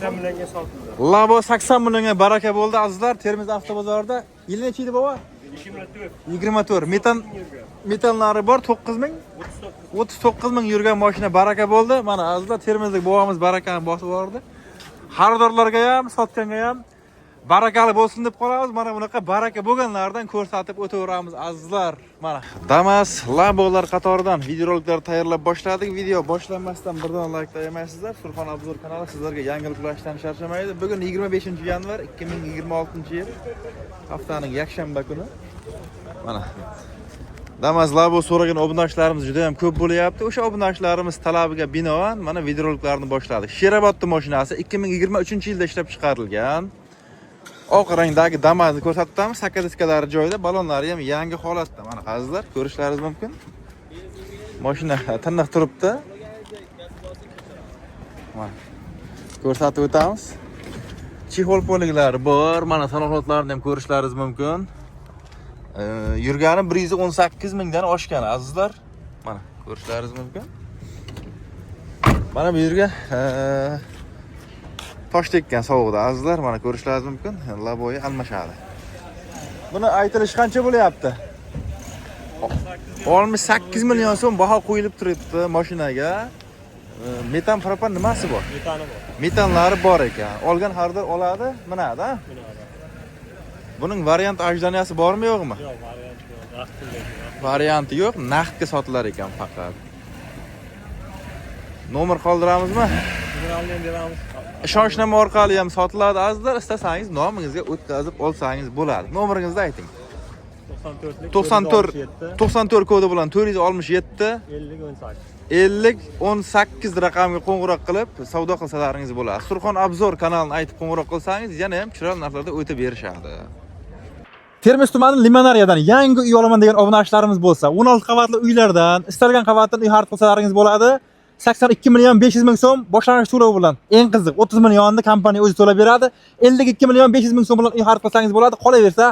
80 millionga sotildi. Labo 80 millionga baraka bo'ldi, azizlar. Termiz avtobozorida. Yili necha edi, bobo? 24. 24. Metan Yurgan. metanlari bor, 9000 39. 39 ming yurgan mashina baraka bo'ldi. Mana, azizlar, termizlik bobomiz barakani bosib yubordi. Xaridorlarga ham, sotganga ham barakali bo'lsin deb qolamiz. Mana bunaqa baraka bo'lganlardan ko'rsatib o'taveramiz, azizlar. Mana Damas, Lambolar qatoridan videoroliklar tayyorlab boshladik. Video boshlanmasdan birdan like tayyorlaysizlar. Surxon Obzor kanali sizlarga yangilik ulashishdan charchamaydi. Bugun 25-yanvar 2026-yil, haftaning yakshanba kuni. Mana Damas, Labo so'ragan obunachilarimiz juda ham ko'p bo'lyapti. O'sha obunachilarimiz talabiga binoan mana videoroliklarni boshladik. Sherobodni mashinasi, 2023-yilda ishlab chiqarilgan. Oq rangdagi Damazni ko'rsatib o'tamiz. Saka diskalari joyida, balonlari ham yangi holatda. Mana, azizlar, ko'rishlaringiz mumkin. Mashina tiniq turibdi. Mana ko'rsatib o'tamiz. Чехол poliklari bor. Mana sanoqlatlarni ham ko'rishlaringiz mumkin. Yurgani 118 mingdan oshgan, azizlar. Mana ko'rishlaringiz mumkin. Mana bu yerga tosh tekkan sovuqda, azizlar, mana ko'rishlaringiz mumkin. Laboyi almashadi. Buni aytilishi qancha bo'lyapti? 68 million so'm baho qo'yilib turibdi mashinaga. Metan, propan nimasi bor? Metani bor. Metanlari bor ekan. Olgan xaridor oladi, minadi, a? Minadi. Buning variant ожидания si bormi, yo'qmi? Yo'q, variant yo'q. Naqd pulga. Varianti yo'q, naqdga sotilar ekan faqat. Nomer qoldiramizmi? Generalni ham beramiz. Ishonchnoma orqali ham sotiladi, azizlar. Istasangiz, nomingizga o'tkazib olsangiz bo'ladi. Nomeringizni ayting. 94 94 94 kodi bilan 467 50 18. 50 18 raqamiga qo'ng'iroq qilib savdo qilsalaringiz bo'ladi. Surxon Obzor kanalini aytib qo'ng'iroq qilsangiz, yana ham chiroyli narxlarda o'tib berishadi. Termiz tumani Limonariyadan yangi uy olaman degan obunachilarimiz bo'lsa, 16 qavatli uylardan istalgan qavatdan uy xarid qilsalaringiz bo'ladi. 82 million 500 ming so'm boshlang'ich to'lov bilan. Eng qiziq, 30 millionni kompaniya o'zi to'lab beradi. 52 million 500 ming so'm bilan uy xarid qilsangiz bo'ladi. Qolaversa,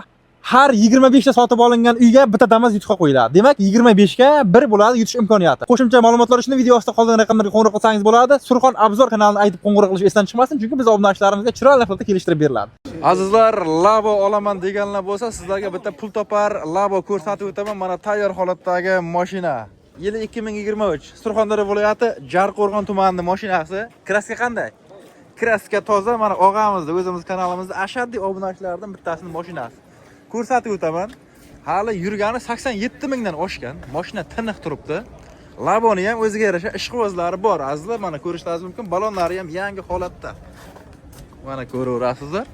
har 25 ta sotib olingan uyga bitta Damas yutuqqa qo'yiladi. Demak, 25 ga 1 bo'ladi yutish imkoniyati. Qo'shimcha ma'lumotlar uchun video ostida qolgan raqamlarga qo'ng'iroq qilsangiz bo'ladi. Surxon Obzor kanalini aytib qo'ng'iroq qilish esdan chiqmasin, chunki biz obunachilarimizga chiroyli narxlarda kelishtirib beriladi. Azizlar, Labo olaman deganlar bo'lsa, sizlarga bitta pul topar Labo ko'rsatib o'taman. Mana tayyor holatdagi mashina. Yili 2023. Surxondaryo viloyati Jarqo'rg'on tumanining mashinasi. Краска qanday? Краска toza. Mana og'amizni, o'zimiz kanalimizda ashaddiy obunachilaridan bittasining mashinasi. Ko'rsatib o'taman. Hali yurgani 87 mingdan oshgan. Mashina tiniq turibdi. Laboni ham o'ziga yarasha ishqibozlari bor. Azizlar, mana ko'rishlaringiz mumkin. Balonlari ham yangi holatda. Mana ko'raverasizlar.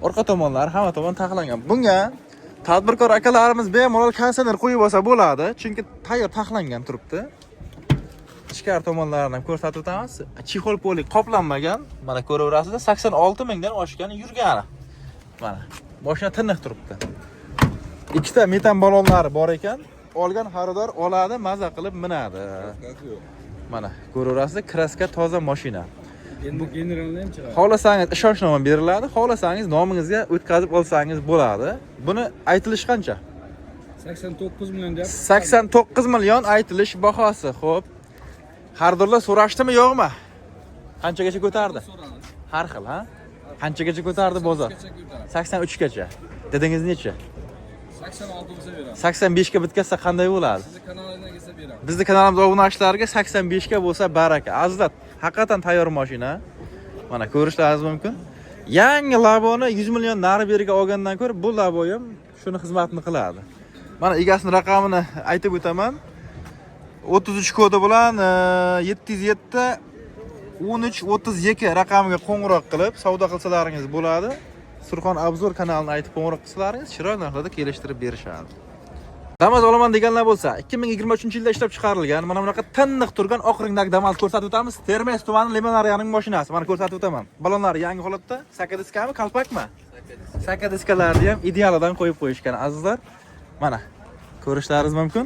Orqa tomonlari, hamma tomon taxlangan. Bunga tadbirkor akalarimiz bemalol konditsioner qo'yib olsa bo'ladi, chunki tayyor taxlangan turibdi. Ichkari tomonlarini ham ko'rsatib o'tamiz. Чехол polik qoplanmagan. Mana ko'raverasizlar, 86 mingdan oshgan yurgani. Mana mashina tiniq turibdi. Ikkita metan ballonlari bor ekan. Olgan xaridor oladi, maza qilib minadi. Mana ko'raverasizlar, краска toza mashina. Endi generalni ham chiqadi. Xohlasangiz, ishonchnoma beriladi, xohlasangiz, nomingizga o'tkazib olsangiz bo'ladi. Buni aytilishi qancha? 89 million deyapti. 89 million aytilish bahosi. Xo'p. Xaridorlar so'rashdimi, yo'qmi? Qanchagacha ko'tardi? So'radi. Har xil, ha? Qanchagacha ko'tardi bozor? Gacha ko'tardi. 83 gacha. Dedingiz necha? 86 bo'lsa beramiz. 85 ga bitkazsa qanday bo'ladi? Sizni kanalingizdan kelsa beramiz. Bizni kanalimiz obunachilariga 85 ga bo'lsa baraka. Azizlar, haqiqatan tayyor mashina. Mana ko'rishlaringiz mumkin. Yangi Laboni 100 million nari beriga olgandan ko'ra bu Labo ham shuni xizmatini qiladi. Mana egasini raqamini aytib o'taman. 33 kodi bilan 707 13 32 raqamiga qo'ng'iroq qilib savdo qilsalaringiz bo'ladi. Surxon Obzor kanalini aytib qo'ng'iroq qilsalaringiz, chiroyli narxlarda kelishtirib berishadi. Damas olaman deganlar bo'lsa, 2023-yilda ishlab chiqarilgan mana bunaqa tiniq turgan oq rangdagi Damas ko'rsatib o'tamiz. Termez tumani Limonariyaning mashinasi. Mana ko'rsatib o'taman. Balonlari yangi holatda. Saka diskami, kalpakmi? Saka diskalarni ham idealidan qo'yib qo'yishgan, azizlar. Mana ko'rishlaringiz mumkin.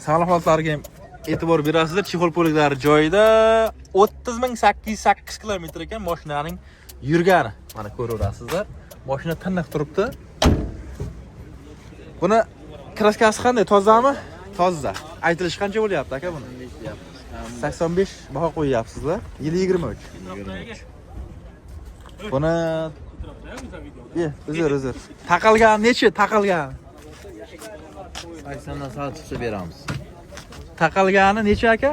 Sog'liq holatlariga ham e'tibor berasizlar. Чехол poliklari joyida. 30 808 kilometr ekan mashinaning yurgani. Mana ko'raverasizlar. Mashina tiniq turibdi. Buni краска si qanday? Tozami? Toza. Aytilishi qancha bo'lyapti, aka, buni? 85 baho qo'yyapsizlar. Yili 23. Buni uzr, uzr. Taqilgan nechi? Taqilgan. 80dan sal chiqsa beramiz. Taqalgani necha aka?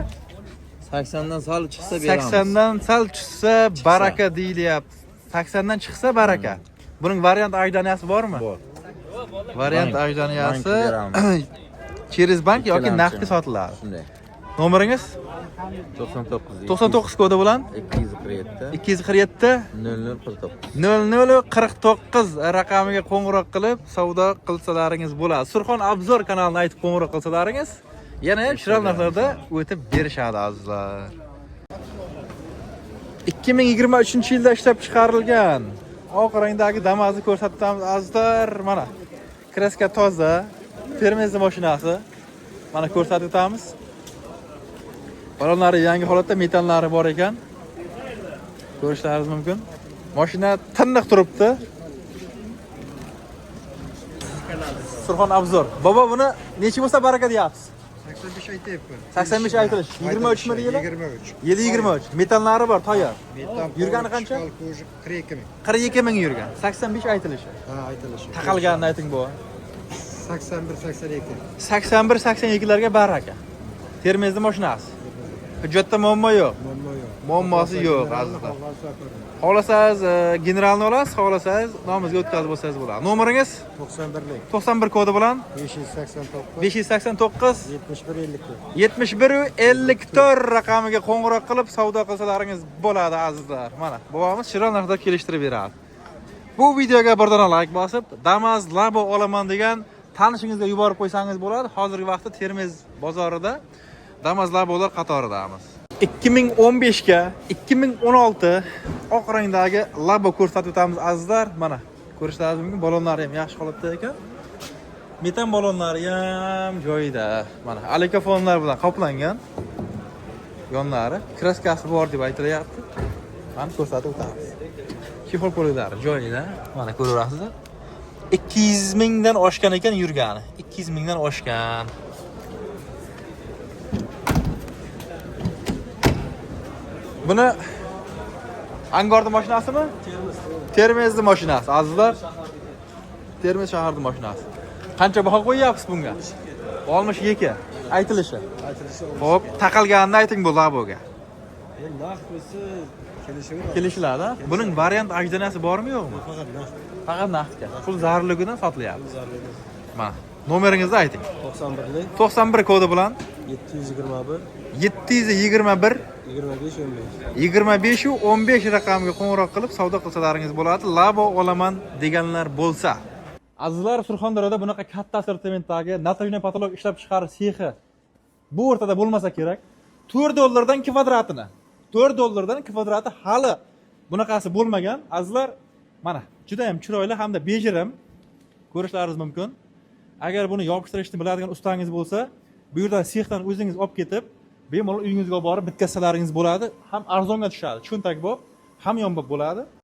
80dan sal chiqsa beramiz. 80 dan sal tushsa baraka deyilyapti. 80 dan chiqsa baraka. Buning variant ajdaniyasi bormi? Bor. Variant Bank- ajdaniyasi bank beramiz. через bank yoki Ikkilamchi. naqdga sotiladi. Shunday. Nomeringiz 99 99 kodi bilan 247 247 0049. 0049 raqamiga qo'ng'iroq qilib savdo qilsalaringiz bo'ladi. Surxon Obzor kanalini aytib qo'ng'iroq qilsalaringiz yana ham chiroyli narxlarda o'tib berishadi azizlar. 2023-yilda ishlab chiqarilgan oq rangdagi Damazni ko'rsatamiz azizlar. Mana краска toza, Termizni mashinasi. Mana ko'rsatib o'tamiz. Balonlari yangi holatda, metanlari bor ekan. Ko'rishlaringiz mumkin. Mashina tiniq turibdi. Surxon Obzor. Bobo, buni necha bo'lsa baraka deyapsiz? 85 aytyapman. 85 aytilish. 23 mi deyiladi? 23. Yili 23. Metallari bor, tayyor. Metan Yurgani qancha? 42 ming. 42 ming yurgan. 85 aytilishi. Ha, aytilishi. Taqalganini ayting bu. 81 82. 81 82 larga baraka. Termizni mashinasi. Hujjatda muammo yo'q. Muammo yo'q. Muammosi yo'q, azizlar. Xohlasangiz generalni olasiz, xohlasangiz nomingizga o'tkazib olsangiz bo'ladi. Nomeringiz 91lik 91 kodi bilan 589 589 71 54. 71 54 raqamiga qo'ng'iroq qilib savdo qilsalaringiz bo'ladi azizlar. Mana bobomiz chiroyli narxda kelishtirib beradi. Bu videoga bir dona like bosib, Damas Labo olaman degan tanishingizga yuborib qo'ysangiz bo'ladi. Hozirgi vaqtda Termiz bozorida Damas Labolar qatoridamiz. 2015 ga 2016 oq rangdagi Labo ko'rsatib o'tamiz azizlar. Mana ko'rishlaringiz mumkin, balonlari ham yaxshi holatda ekan. Metan balonlari ham joyida. Mana alikafonlar bilan qoplangan. Yonlari краска si bor deb aytilyapti. Mana ko'rsatib o'tamiz. Чехол qo'liklari joyida. Mana ko'raverasizlar. 200 mingdan oshgan ekan yurgani. 200 mingdan oshgan. Buni Angorni mashinasimi? Termizni mashinasi, azizlar. Termiz shaharning mashinasi. Qancha baho qo'yyapsiz bunga? 62 aytilishi. Aytilishi. Xo'p, taqalganini ayting bu Laboga. Endi naqd bo'lsa kelishaveradi. Kelishiladi. Buning variant ajdanasi bormi yo'qmi? Faqat naqd. Faqat naqdga. Pul zarurligidan sotilyapti. Mana nomeringizni ayting. 91lik 91 kodi bilan 721 721 25 15. 25 15 raqamiga qo'ng'iroq qilib savdo qilsalaringiz bo'ladi. Labo olaman deganlar bo'lsa. Azizlar, Surxondaryoda bunaqa katta assortimentdagi натяжной потолок ishlab chiqarish sexi bu o'rtada bo'lmasa kerak. 4 dollardan kvadratini. 4 dollardan kvadrati hali bunaqasi bo'lmagan. Azizlar, mana juda ham chiroyli hamda bejirim ko'rishlaringiz mumkin. Agar buni yopishtirishni biladigan ustangiz bo'lsa, bu yerdan sexdan o'zingiz olib ketib, bemalol uyingizga olib borib bitkazsalaringiz bo'ladi. Ham arzonga tushadi, cho'ntakbop, hamyonbop bo'ladi.